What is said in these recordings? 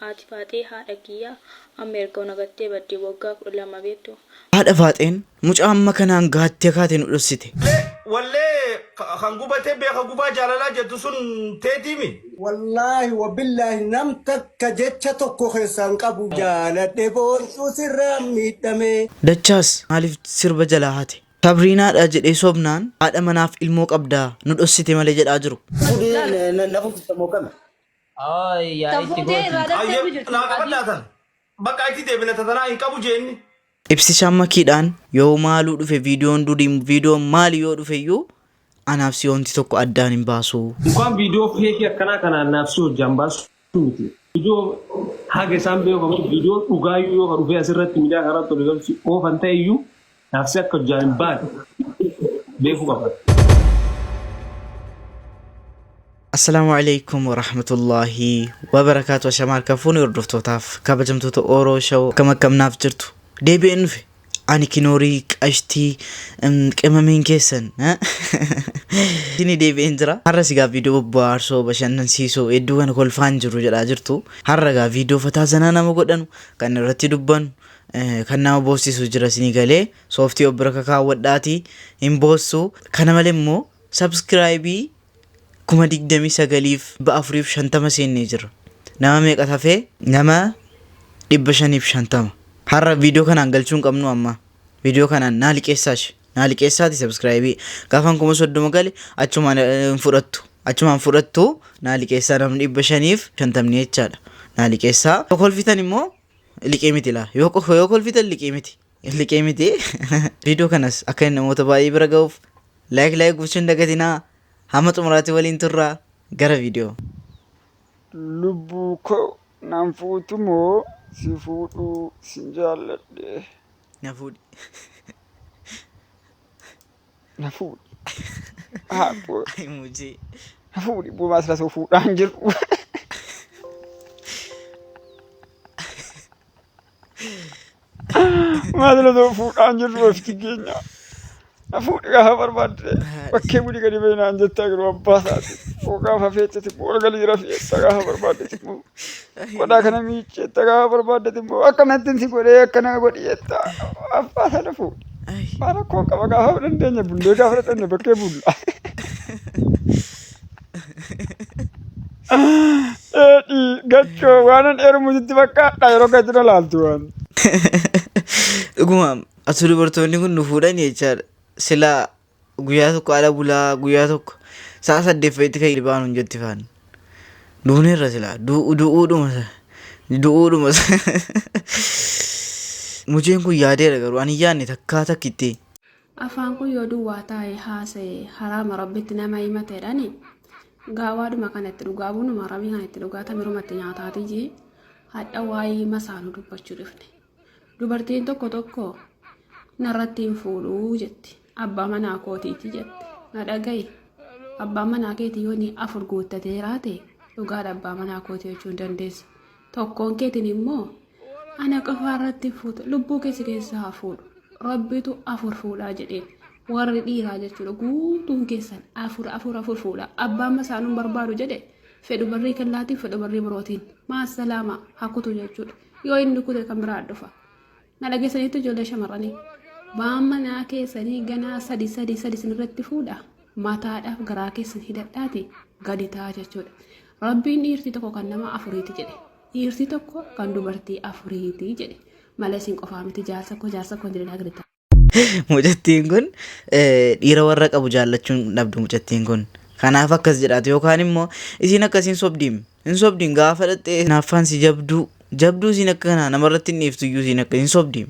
Haati Faaxee haadha kiyya amma erga na gattee baddee waggaa 12 beektu. Haadha Faaxeen mucaa amma kanaan gaattee kaate nu dhossite. Wallee kan gubatee beeka gubaa jaalalaa jettu sun teetiimi. Wallaahi wabillaahi nam takka jecha tokko keessaa hin qabu jaaladhe boontuu sirraa miidhame. Dachaas maaliif sirba jalaa hate? Sabriinaadha jedhee sobnaan haadha manaaf ilmoo qabdaa nu dhossite malee jedhaa jiru. Fuudhee na fuuchisa moo kami? Ay, yaa Ta itti fuutee gooti. irraa Ayyee darteetu jirti naa adii. qabadhaa tan. Bakka itti deebina tatanaa hin qabu jeenni. Ibsishaan makiidhaan yoo maaluu dhufe viidiyoon durii viidiyoon maali yoo dhufe iyyuu anaaf si wanti tokko addaan hin baasu. Inkwaan viidiyoo feekii akkanaa kanaan naaf si hojjaan baasu miti. Viidiyoo haga isaan beeku qaban viidiyoo dhugaayyuu yoo ka dhufee asirratti miidiyaa kanarratti ol galchu oofan ta'e iyyuu naaf si akka hojjaan hin baane beekuu qaban. Assalaamu alaikum warahmatullaahi wabarakaatu. Ashamaa harka fuuni hordoftootaaf kabajamtoota Oro Show, akkam akkam naaf jirtu? Deebi'een dhufe ani kinoorii qashtii qimamiin keessan isinii deebi'een jira. Har'a sigaa viidiyoo bohaarsoo bashannansiisoo hedduu kana kolfaan jiru jedhaa jirtu. Har'a gaa viidiyoo fataa sanaa nama godhanu kan irratti dubbanu kan nama boossisu jira. Isinii galee sooftii of bira kakaawwadhaatii hin boossu. Kana malee immoo sabskraayibii 29,450 seennee jirra. Nama meeqa tafee? Nama 550. Har'a viidiyoo kanaan galchuu hin qabnu amma. Viidiyoo kanaan naa liqeessaa ishee. Naa liqeessaati sabskraayibii. Gaafan 30,000 gale achumaan hin fudhattu. Achumaan fudhattu, naa liqeessaa namni 550 jechaadha. Naa liqeessaa. Yoo kolfitan immoo liqii miti laa. Yoo kolfitan liqii miti. Liqii miti. Viidiyoo kanas akka inni namoota baay'ee bira ga'uuf like like gochuu hin dagatinaa. Hamma xumuraatti waliin turraa, gara viidiyoo. Lubbuu koo nan fuutu moo si fuudhuu sin jaalladhe. Na fuudhi. Na fuudhi. Haa boo. Ay mujii. Na fuudhi boo maas lasoo fuudhaan jiru. Maal lasoo fuudhaan jirru ofti keenya. Na fuudhi gaafa barbaadde bakkee bulii gadi bahi naan jettaa yeroo abbaa isaati. Oo gaafa feetetti immoo ol galii rafi jetta gaafa barbaaddetti immoo qodaa kana miicceetta gaafa barbaaddetti immoo akkanatti si godhee akkana godhi jetta abbaa sana fuudhi. Waan rakkoo qaba gaafa dandeenya bullee gaafa dadhabne bakkee bulla. Dheedhii gachoo waanan heerumusitti fakkaadha yeroo gadi na laaltu waan. Dhuguma atu dubartoonni kun nu fuudhan jechaadha. Silaa guyyaa tokko ala bulaa guyyaa tokko sa'a 8 fa'itti kan baanu hin jetti faan. Duuneerra silaa du'uudhuma du'uudhuma. Muceen kun yaadeera garuu ani hin yaadne takkaa takkitti. Afaan kun yoo duwwaa taa'e haasa'e haraama rabbitti nama himate jedhani gaawaadhuma kana itti dhugaa bunuma rabii kana itti dhugaa tamiruma itti nyaataati jee hadha waa'ee masaanuu dubbachuu dhufne. Dubartiin tokko tokko narratti hin fuudhuu jetti. Abbaa manaa kootiiti jetti. Na dhaga'i. Abbaan manaa keetii yoo inni afur guuttatee jiraate dhugaadha abbaa manaa kootii jechuu hin dandeessa. Tokkoon keetiin immoo ana qofaa irratti hin fuutu. Lubbuu keessa keessa haa fuudhu. Rabbitu afur fuudhaa jedheen. Warri dhiiraa jechuudha guutuun keessan afur afur afur fuudha. Abbaan masaanuun barbaadu jedhe fedhu barrii kellaatiin fedhu barrii birootiin. Maassalaama haa kutu jechuudha. Yoo inni kute kan biraa dhufa. Na dhageessaniitu ijoollee shamarranii. Baan manaa keessanii ganaa sadi sadi sadi isinirratti fuudha. Mataadhaaf garaa keessan hidhadhaati gadi ta'a jechuudha. Rabbiin dhiirti tokko kan nama afuriiti jedhe. Dhiirti tokko kan dubartii afuriiti jedhe. Malee isin qofaa miti jaarsa koo jaarsa koo hin jedhinaa gadi ta'a. Mucattiin kun dhiira warra qabu jaallachuun dhabdu mucattiin kun. Kanaaf akkas jedhaati yookaan immoo isiin akkasiin sobdiim. Hin sobdiin gaafa dhaxxee hinaaffaan si jabduu jabduu isiin akka kanaa namarratti hin dhiiftu iyyuu isiin akka hin sobdiim.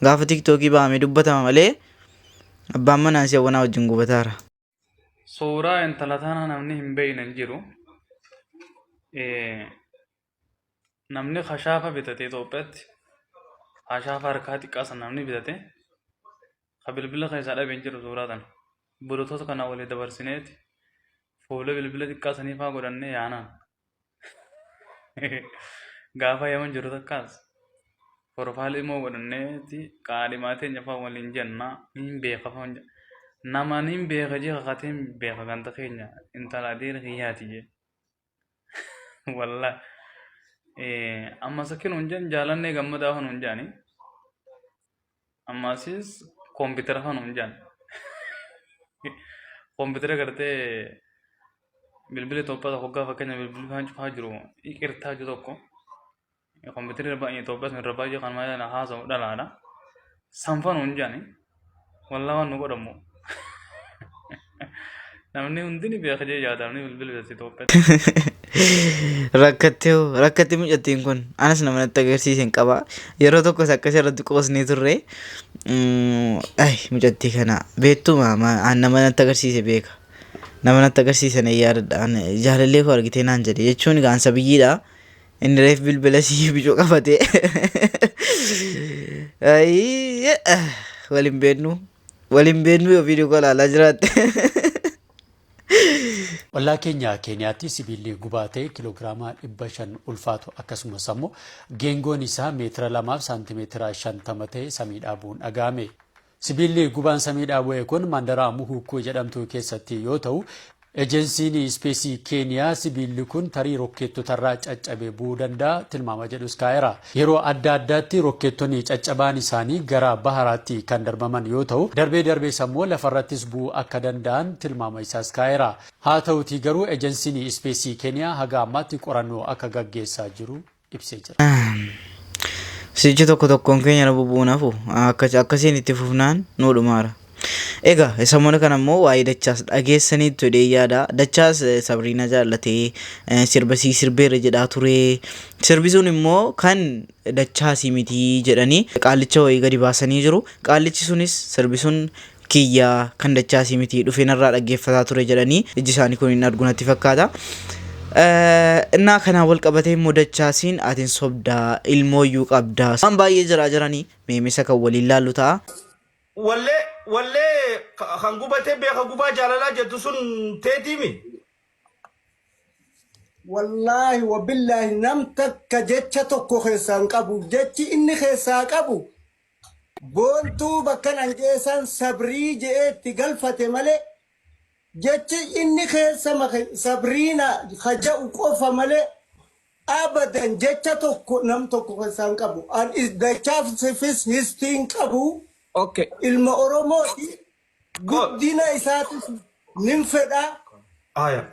Gaafa tiktookii bahamee dubbatama malee abbaan manaa si hawwanaa wajjin gubataara. Suuraa intala tanaa namni hin beekne hin jiru. Namni kashaafa bitate Itoophiyaatti kashaafa harkaa xiqqaa san namni bitate ka bilbila keessaa dhabe hin jiru suuraa tana. Bulutoota kana walii dabarsineeti fuula bilbila xiqqaa sanii faa godhannee yaanaan. Gaafa yaman jiru takkaas profaayilii immoo godhanneeti qaadhimaa teenya faa waliin jenna niin beeka faa nama niin beeka jee kakateen beeka ganda keenya intala adeera kiyyaati jee. Wallah. Amma sakki nuun jedhan jaalannee gammadaa fa nuun jedhani. Ammasis koompitara fa nuun jedhan. Koompitara gartee bilbila Itoophiyaa tokko gaafa fakkeenya bilbilli faan cufaa jiru iqirtaa jiru tokko. Koompitara Itoophiyaa sun irra baay'ee kan maal haasa'u dhalaadha. San fa nuun jedhani. Wallaa waan nu godhamu. Namni hundi ni beeka jee yaada namni bilbila bitate Itoophiyaatti. Rakkattee hoo rakkattee mucattiin kun anas nama natti agarsiise hin qaba. Yeroo tokkos akkas irratti qoosnee turre. Ay mucattii kana beektuma an nama natti agarsiise beeka. Nama natti agarsiise nan yaadadha. An jaalallee koo argitee naan jedhe jechuun egaa an sabiyyiidha. Inni reef bilbila sii bicuu qabate. Ayii wal hin beeknu. Wal hin beeknu yoo viidiyoo koo ilaalaa jiraatte. Ollaa keenya Keeniyaatti sibiilli gubaa ta'e kiloogiraama 500 ulfaatu akkasumas ammoo geengoon isaa meetira 2 fi saantimeetira 50 ta'e samiidhaa bu'uun dhaga'ame. Sibiilli gubaan samiidhaa bu'e kun mandara Muhuukkuu jedhamtu keessatti yoo ta'u, Ejensiin Ispeesii Keeniyaa sibiilli kun tarii rokkeettotarraa caccabee bu'uu danda'a tilmaama jedhus kaa'eera. Yeroo adda addaatti rokkeettonni caccabaan isaanii gara baharaatti kan darbaman yoo ta'u, darbee darbees ammoo lafarrattis bu'uu akka danda'an tilmaama isaas kaa'eera. Haa ta'utii garuu Ejensiin Ispeesii Keeniyaa haga ammaatti qorannoo akka gaggeessaa jiru ibsee jira. Sichi tokko tokkoon keenya irra bubu'uun hafu akkasiin itti fufnaan nuu dhumaara. Egaa samoona kana immoo waa'ee Dachaas dhageessaniittu jedhee yaada. Dachaas Sabriinaa jaallatee sirba sii sirbeera jedhaa ture. Sirbi sun immoo kan Dachaasii miti jedhanii qaallicha wayii gadi baasanii jiru. Qaallichi sunis sirbi sun kiyya kan Dachaasii miti dhufee narraa dhaggeeffataa ture jedhanii ijji isaanii kun hin argu natti fakkaata. Innaa kanaan wal qabatee immoo Dachaasiin atin sobdaa ilmooyyuu qabdaa waan baay'ee jiraa jiranii meemisa kan waliin laallu ta'a. Wallee wallee kan gubatee beeka gubaa jaalalaa jettu sun teetiimi. Wallaahi wabillaahi nam takka jecha tokko keessaa hin qabu. Jechi inni keessaa qabu Boontuu bakkan anjeesaan sabrii je'ee itti galfate malee jechi inni keessa make sabriina ka ja'u qofa malee abadan jecha tokko nam tokko keessaa hin qabu. An dachaafis histii hin qabu. Ilma Oromooti. Guddina isaatis nin fedha.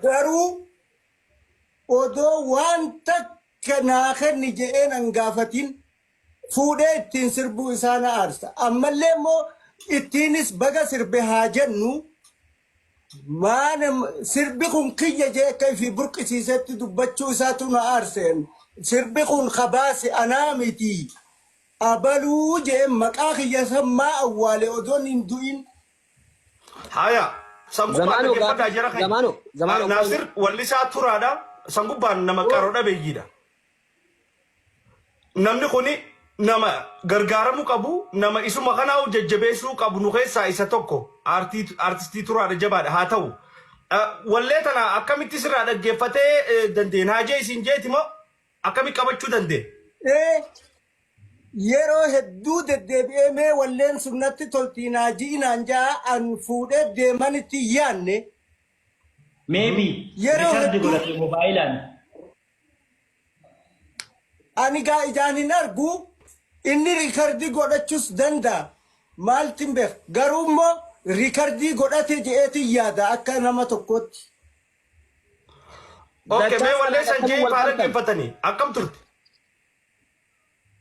Garuu odoo waan takka naa kenni je'ee nan gaafatin fuudhee ittiin sirbuu isaa na aarsa. Ammallee immoo ittiinis baga sirbe haa jennu maana sirbi kun kiyya jee akka ifii burqisiisetti dubbachuu isaatu na aarseen. Sirbi kun ka baase anaa miti. Abaluu jee maqaa kiyya san maa awwaale odoon hin du'in. Haya, san gubbaan Zamaanoo dhaggeeffadhaa gaaffii jara keenya. Zamaanoo Zamaanoo Naasir wallisaa turaadha. San gubbaan nama qaroo dhabeeyyiidha. Namni kuni nama gargaaramuu qabu, nama isuma kanaa jajjabeessuu qabu nu keessaa isa tokko. Aartii aartistii turaadha jabaadha haa ta'u. Wallee tana akkamitti sirraa dhaggeeffatee dandeen haajee isin jeeti moo akkamitti qabachuu dandeen? Ee, yeroo hedduu deddeebi'ee mee walleen sun natti toltii naa ji'i naan ja'a an fuudhee deemanitti hin yaanne. Maybe Yeroo record hedduu godhate moobaayilaan. Ani gaa ijaan hin argu inni riikardii godhachuus danda'a. Maaltin beeka. Garuu immoo riikardii godhate je'eetin yaada akka nama tokkootti. Okay, mee Dachaas wallee kanaan san akkamiin jee wal faa bartan? dhaggeeffatanii akkam turte?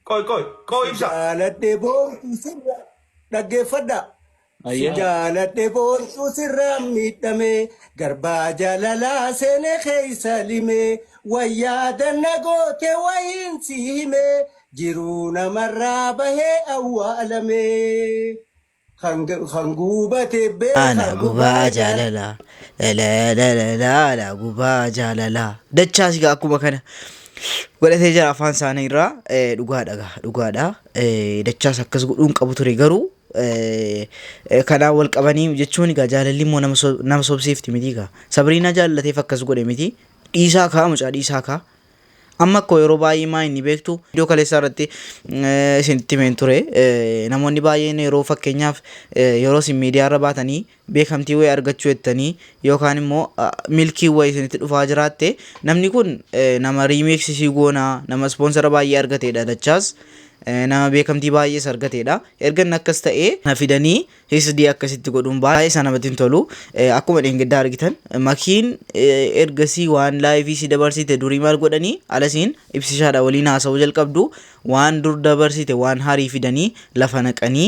Qoy qoy qoy ibsa. Jaaladhe boontuu sirra dhaggeeffadha. Si Ayyee. jaaladhe boontuu sirra miidhame garbaa jaalalaa seene keessa lime wayyaa danna goote wayiin si hime jiruu namarraa bahee awwaalame. Kan kan guubate beeka Ana gubaa gubaa jaalala. jaalalaa. Lalalalalala gubaa jaalalaa. Dachaas egaa akkuma kana godhatee jira afaan isaanii irraa Eh, dhugaadha gaa dhugaadha. Eh, Dachaas akkas godhuun qabu ture garuu eh, eh, kanaan wal qabanii jechuun egaa jaalalli immoo nama nama sobsiifti miti egaa. Sabriinaa jaallateef akkas godhe miti. Dhiisaa kaa mucaa dhiisaa kaa. Amma akkoo yeroo baay'ee maa inni beektu viidiyoo kaleessaa irratti isinitti himeen ture. Namoonni baay'een yeroo fakkeenyaaf yeroo isin miidiyaa irra baatanii beekamtii wayii argachuu jettanii yookaan immoo milkii wayii isinitti dhufaa jiraatte namni kun nama riimiiksii sii goonaa nama ispoonsara baay'ee argateedha dachaas nama beekamtii baay'ees argateedha. Erga inni akkas ta'ee na fidanii Hisdii akkasitti godhuun baay'ee isaa namatti hin tolu. Akkuma dheengaddaa argitan makiin ergasii waan laayivii si dabarsite durii maal godhanii alasiin ibsishaadha waliin haasa'uu jalqabdu waan dur dabarsite waan harii fidanii lafa naqanii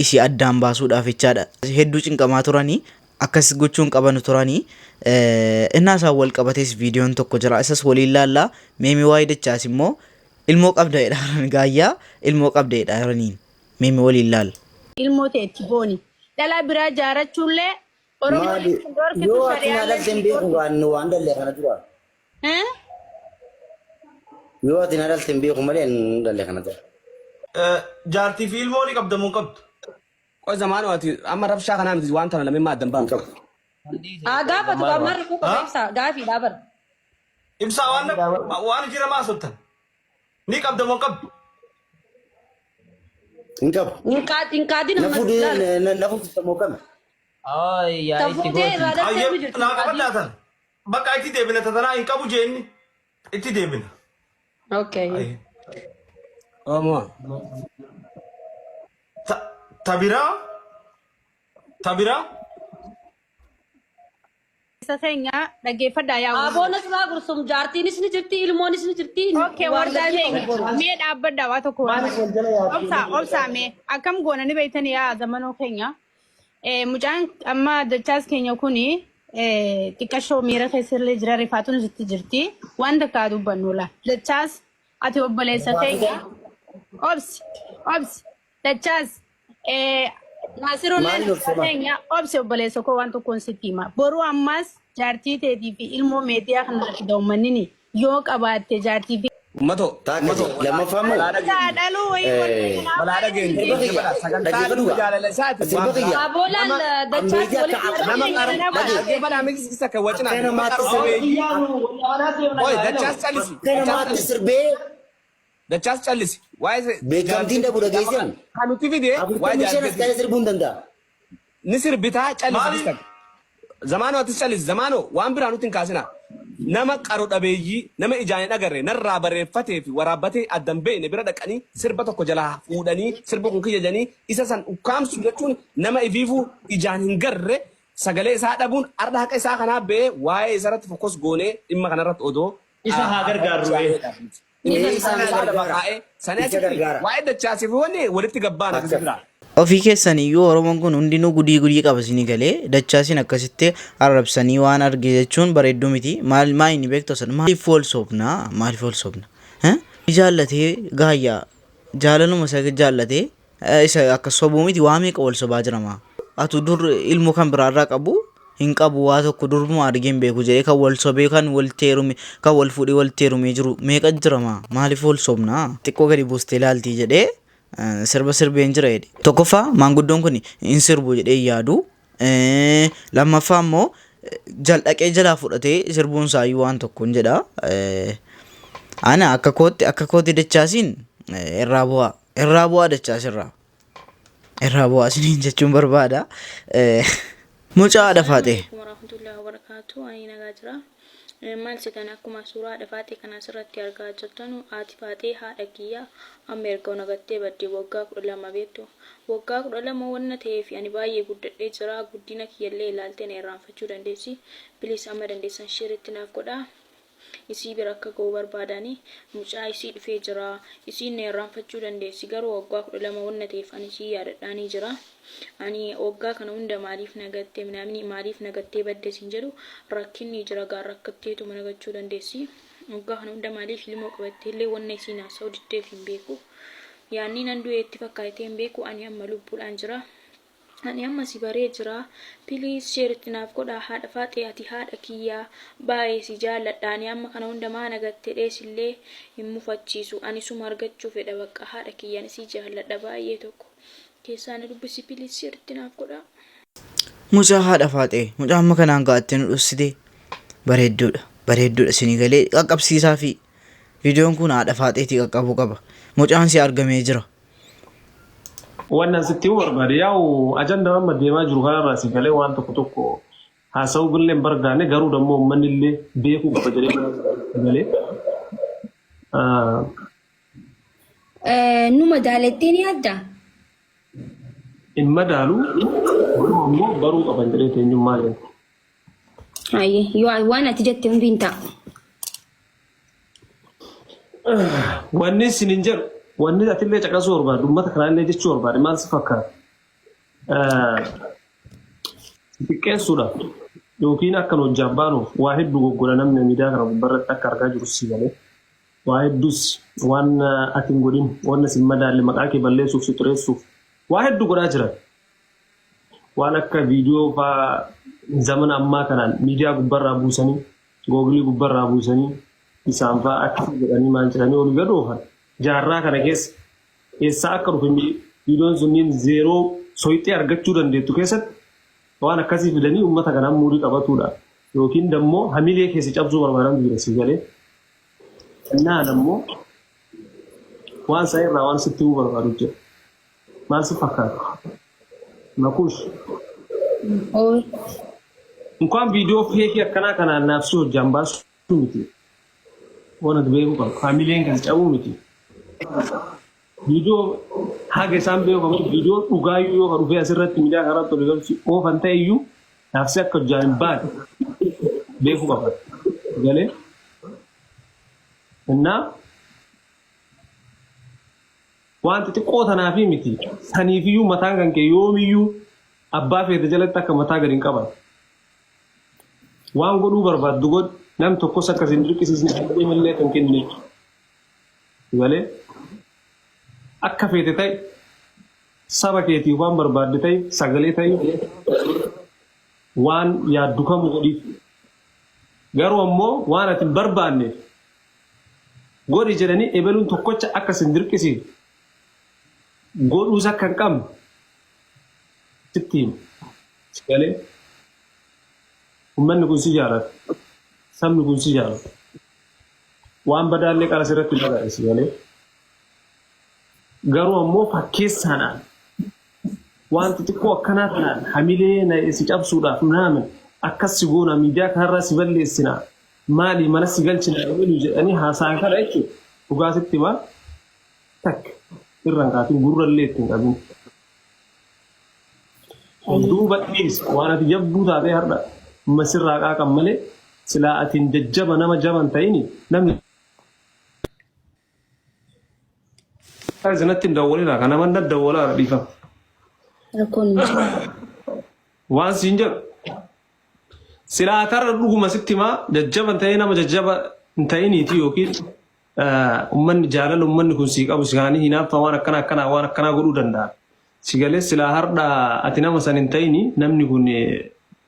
isii addaan baasuudhaaf jechaadha. Hedduu cinqamaa turanii akkas gochuun qabanu turanii innaa isaan wal qabatees viidiyoon tokko jira isas waliin laallaa meemii waa'ee dachaas immoo ilmoo qabda jedha gaayyaa ilmoo qabda jedha jiraniin. Mee mee waliin laalla. Ilmoo tee itti booni. Dhalaa biraa jaarachuullee Oromoon Maali isin dhorkitu yoo ati naa shari'aallee dhalte isin hin beeku dhorkitu. waan waan dhalle kana dura. Eh? Yoo ati naa dhalte hin beeku malee hin dhalle kana dura. Jaartii fi ilmoo ni qabda moo hin qabdu? Qoy zamaanoo ati amma rabshaa kanaa miti waan tana lameen maa addan Hin baafne. qabu. Haa gaafatu Ha? amma rakkoo qaba ibsaa gaafiidhaa bara. Ibsaa waan waan jira maa sottan? Ni qabda moo hin qabdu? Hin qabu. Hin kaadin Na ammas fuudhee laal. na fuudhista moo kami? Ta fuutee irraa dhaltee Ayyee ni jirti naa hin kaadin. qabadhaa tana. Bakka itti deebina tatanaa hin qabu jeenni itti deebina. Okay. Ayyee. Oomoo. Ta biraa ta biraa Isa keenya dhaggeeffadhaa yaa Aboon warra. asirraa gursum jaartiinis ni jirti ilmoonis ni jirti Okay, waan wardaa gadii keenya qabu boru. mee dhaabbadhaa waa tokko waan Maaliif wal jala yaabdee obsaa obsaa mee akkam goona ni beektanii yaa zamanoo keenya. Mucaan amma dachaas keenya kuni xiqqashoo miira keessallee jira rifaatuun sitti jirti waan takka haa dubbannu laa. Dachaas ati obboleessa keenya obsi obsi Dachaas Naasirulleen Maaliin abbaa obsema? keenya obsi obboleessa koo waan tokkoon sitti hima. Boruu ammaas jaartii teetii fi ilmoo meediyaa kanarratti da'ummannini yoo qabaatte jaartii fi Ummatoo Taakka ummatoo jedhe. Lammaffaa immoo walaa dhageenyu. Taa dhaluu wayii wanni kanaaf Walaa dhageenyu. sirba kiyya Dhaggeeffadha. Sagantaan dhaggeeffadhu dhuma gaa. jaalala isaati Sirba waan kiyya biraa. Aboolaan Nama dachaas ammeetii akka walitti nama hidhamee qaro nama dhagee dhaggeeffadhaa miti akka wacinaa akka nama namaatti qaro sirbe dhabeeyyii. Oi dachaas callisi. akka Dachaas namaatti callisi. sirbee Dachaas callisi. Waa'ee beekamtiin jaartii dhabu nama dhageessan kan nuti fide waa'ee 45 as jaartii ta'ee sirbuu hin danda'a. ni sirbitaa callisi Maali? atis takka. Zamaanoo atis callisi. Zamaanoo waan biraa nutti hin kaasina. Nama qaro dhabeeyyii nama ijaan hin agarre narraa barreeffatee fi waraabbatee addan beekne bira dhaqanii sirba tokko jalaa fuudhanii sirba kun kiyya jedhanii isa san ukkaamsu jechuun nama ifiifuu ijaan hin garre sagalee isaa dhabuun arda haqa isaa kanaa ba'ee waa'ee isarratti fokos goonee dhimma kanarratti odoo Isa haa gargaarru ee. Inni Ee isaan isaa lafa gargaara. kaa'ee sanii Isa achitti gargaara. waa'ee dachaasiif wanni walitti gabbaan akkasi Akkas. jira. Ofii keessan iyyuu Oromoon kun hundinuu gudii gudii qaba isinii galee dachaasin akkasitti arrabsanii waan arge jechuun bareedduu miti maal maa inni beektu san maaliif wal soobna maaliif wal soobna ni jaallatee gaayyaa jaalaluma isa jaallatee isa akka sobuu miti waa meeqa wal sobaa jirama atu dur ilmoo kan biraarraa qabu hin qabu waa tokko durbuma argee hin beeku jedhee kan wal sobee kan walitti heerume kan wal fuudhee walitti heerumee jiru meeqa jirama maaliif wal sobna xiqqoo gadi buustee ilaaltii jedhee sirba sirbeen jira jedhe. Tokkoffaa maanguddoon kun hin sirbu jedhee hin yaadu. Lammaffaa immoo jal dhaqee jalaa fudhatee sirbuun isaayyuu waan tokko hin jedha. Ana akka kootti akka kootti dachaasiin irraa bu'aa irraa bu'aa dachaasirraa. Irraa bu'aa isiniin jechuun barbaada. Mucaa haadha Assalaamu faaxee. alaikum warahmatullahi wabarakatuh. Ani nagaa jira. Maal seetan akkuma suuraa haadha faaxee kana asirratti argaa jirtanu haati faaxee haadha kiyya amma erga nagattee badde waggaa 12 beektu. Waggaa 12 wanna ta'eef ani baay'ee guddadhee jira. Guddina kiyyallee ilaaltee na irraanfachuu dandeessi. Please amma dandeessan share itti naaf godhaa. Isii bira akka ga'u barbaadani. Mucaa isii dhufee jira. Isiin na irraanfachuu dandeessi. Garuu waggaa 12 wanna ta'eef ani isii yaadadhaanii jira. Ani waggaa kana hunda maaliif na gatte minaamini maaliif na gattee badde siin jedhu rakkinni jira gaa rakkatteetuma na gachuu dandeessi. Waggaa kana hunda maaliif ilmoo qabatteellee wanna isiin haasa'uu diddeef hin beeku. Yaanni nan du'e itti fakkaatee hin beeku ani amma lubbuudhaan jira. Ani amma si baree jira please share itti naaf godhaa haadha faaxee ati haadha kiyyaa baayee si jaalladha ani amma kana hunda maa na gatte dhee sillee hin mufachiisu ani suma argachuu fedha baqqa haadha kiyya ani si jaalladha baay'ee tokko keessaa na dubbisi please share itti naaf godhaa. Mucaa haadha faaxee mucaa amma kanaan ga'attee nu dhossite bareedduudha bareedduudha isinii galee qaqqabsiisaa fi Viidiyoon kun haadha faaxeetii qaqqabuu qaba. Mucaan si argamee jira. Wannan sitti himuu barbaade yaa'u ajandaa amma deemaa jiru kanarraa si galee waan tokko tokko haasa'uu billee hin barbaanne garuu dammoo uummanni illee beekuu qaba jedhee galee. Nu madaalettee ni yaaddaa? Hin madaalu garuu ammoo baruu qaban jedhee eenyummaa jedhu. Hayyee yoo waan ati jette hundi hin ta'a. Wanni isin hin jedhu wanni atillee caqasuu barbaadu uummata kanaallee jechuu barbaade maal si fakkaata? Xiqqeessuudhaaf yookiin akka nu hojjaan baanuuf waa hedduu goggodha namni miidiyaa kana gubbarratti akka argaa jiru si galee. Waa hedduus waan ati hin godhin waan si hin madaalle maqaa kee balleessuuf si xureessuuf waa hedduu godhaa jiran. Waan akka viidiyoo fa'aa zamana ammaa kanaan miidiyaa gubbarraa buusanii googlii gubbarraa buusanii isaan fa'aa akkasii jedhanii maal jedhanii ol gad oofan. Jaarraa kana keessa eessaa akka dhufe viidiyoon sunniin zeeroo soyxee argachuu dandeettu keessatti waan akkasii fidanii uummata kanaan muurii qabatuudha. Yookiin dammoo hamilee keessa cabsuu barbaadan jira si galee. Naan ammoo waan isaa irraa waan sitti himuu barbaadu jira. Maal si fakkaata? Makuush. Ooy. Inkwaan viidiyoo feekii akkanaa kanaan naaf si hojjaan baasuu miti. Waan ati beekuu qabdu. Hamileen kan cabuu miti. Viidiyoo haga isaan beeku qabu viidiyoo dhugaayyuu yoo ka dhufee asirratti miidiyaa kanarratti ol galchu oofan ta'e iyyuu naafsi akka hojjaan hin baane beekuu qaba. Galee. Innaa waan xixiqqoo tanaafi miti saniifiyyuu mataan kan kee yoomiyyuu abbaa feete jalatti akka mataa gadi hin qaban. Waan godhuu barbaaddu godhi nam tokkos akka sin dirqisiisne illee kan kenne. Galee akka feete ta'e saba keetiif waan barbaadde ta'e sagalee ta'e waan yaaddu kamu godhiif. Garuu ammoo waan ati hin barbaanneef godhi jedhanii ebeluun tokkocha akka sin dirqisiifne godhuus akka hin qabne sitti hima. Galee uummanni kun si jaalata. Sabni kun si jaalata. Waan badaallee qara sirratti hin agarre si galee. Garuu ammoo fakkeessaadhaan waan xixiqqoo akkanaa kanaan hamilee na si cabsuudhaaf naamin akkas si goona miidiyaa kanarraa si balleessina maali mana si galchina ebelu jedhanii haasa'an kana jechuudha. Dhugaa sitti himaa takka irra hin kaatin gurra illee itti hin qabin. Of duuba dhiisi waan ati jabduu taatee har'a masirraa qaaqan malee silaa atiin jajjaba nama jaban ta'ini namni Isinatti hin dawwalina kana manna dawwalaa dhiifama. Rakkoon hin jiru. Waan siin jedhu silaa tarra dhuguma sitti himaa jajjaba hin ta'ee nama jajjaba hin ta'iniiti yookiin Ummanni jaalala ummanni kun sii qabu si kaanii hinaaffaa waan akkanaa akkanaa waan akkanaa godhuu danda'a. Si galee silaa hardha ati nama san hin ta'ini namni kun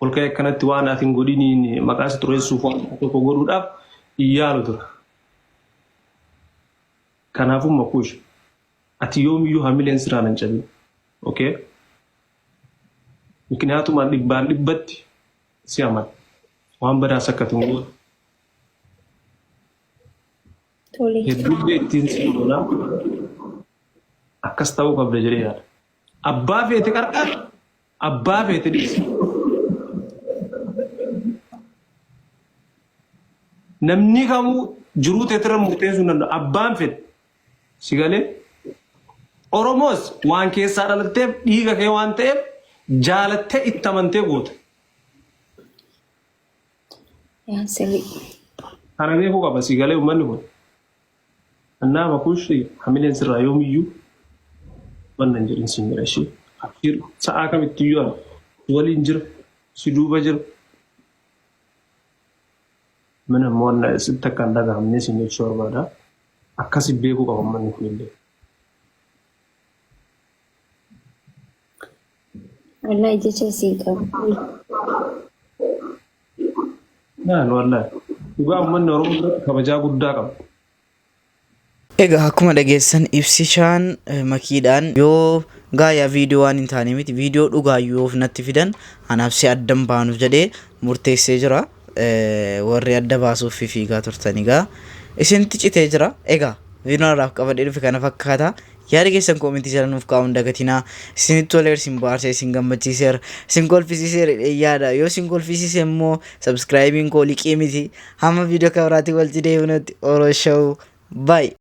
ol ka'ee akkanatti waan ati hin godhiniin maqaa si xureessuuf waan tokko godhuudhaaf hin yaalu ture. Kanaafuu makuush ati yoomiyyuu hamileen sirraan hin cabin. Okay? Mikiniyaatumaan dhibbaan dhibbatti si amana. Waan badaas akka ati hin goone. Tole. Hedduullee ittiin si lola. Akkas ta'uu qabda jedhee yaada. Abbaa feete qarqar, abbaa feete dhiisi. Namni kamuu jiruu teetirra murteessuu hin danda'u. Abbaan fedhe si galee Oromoos waan keessaa dhalatteef dhiiga kee waan ta'eef jaalattee itti amantee goota. Yaa sirrii. Kana beekuu qaba si galee uummanni kun. Annaa makuush hamileen sirraa yoomiyyuu wanna hin jedhin siin jedha ishee. Abshiir sa'aa kamittiyyuu ani si waliin jira si duuba jira. Mana immoo wanna sitti akka hin dhagahamne siin jechuu barbaada. Akkasi beekuu qaba uummanni kun illee. Wallahi jecha sii qabu. Naan wallahi. Dhugaa uummanni Oromoo biratti kabajaa guddaa qaba. Egaa akkuma dhageessan ibsishaan makiidhaan yoo gaayaa viidiyoo waan hin taane miti viidiyoo dhugaa yoo of natti fidan anaaf si addan baanu jedhee murteessee jira. Warri adda baasuuf fiigaa turtan egaa Isinitti citee jira. Egaa viidiyoon har'aaf qabadhee dhufe kana fakkaata. Yaada keessan koomentii jala nuuf kaa'uu hin dagatinaa. Isinitti toleera, isin bohaarseera, isin gammachiiseera, isin kolfisiiseera jedhee yaada. Yoo isin kolfisiise immoo sabskraayibiin koo liqii miti. Hamma viidiyoo kan biraatiin walitti deebinutti Oro Show. Bye.